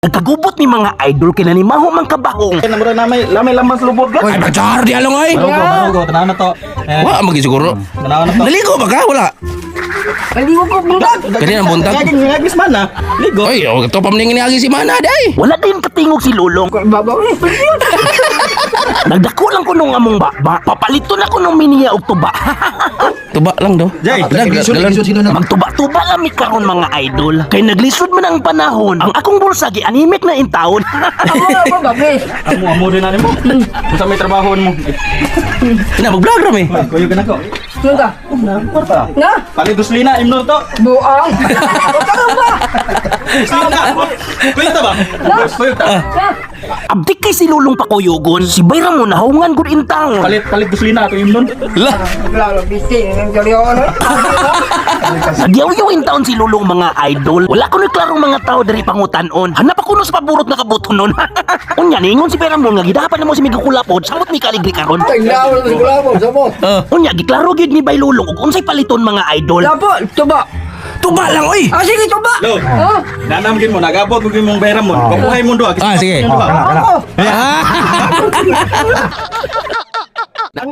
Nagkagubot ni mga idol kay nanimaho man kabahong. Kaya namura na may lamay lamang sa lubog. Ay, bacar di along ay. Barugo, barugo, tanaw na to. Eh, Wa magi siguro. tanaw na to. Naligo ba ka? Wala. Naligo ko buntag. Kani ang buntag. Kaya ngagis man na. Ligo. Oy, oh, to pamningin ni agi si Mana day. Wala din katingog si Lulong. Babaw eh. Nagdako lang ko nung among baba. Papaliton ako nung miniya og tuba. Tuba lang daw. Jay, Dag, galon. Magtuba-tuba lang mi karon, mga idol. Kay naglisod man ang panahon. Ang akong bulsa gianimik na intawon. Amo na ba babe? Amo amo din na nimo. Unsa may trabaho mo? Ina mag-vlog ra mi. Kuyo ka na ko. Sino ka? Na, kwarta. Na? Palit duslina imno to. Buang. O ka ba? Duslina. Kuyo ta ba? Kuyo ta. Na? Abdik kay si Lulong pakuyogon. Si Bayram mo nahungan gud intawon. Palit palit duslina ato imnon. Lah, Wala lang bising ng galyon. Nagyaw-yaw in taon si Lulong, mga idol. Wala ko klarong mga tao diri pangutan-on. Hanap ako no sa paburot nga kabuto nun. Unya ningon si Bayram nga gidapan na mo si Migo Kulapod. Samot mi kaligri karon. Tingnan mo sa mo samot. Unya giklaro gyud ni Bay Lulong og unsay paliton, mga idol. Lapo, tuba. Tuba lang oy. Ah, sige, tuba. Lo. Ha? Nanam gid mo nagabot mo gid mong bayram mo. Pabuhay mo duha. Ah, sige. Ako. Ah. Ang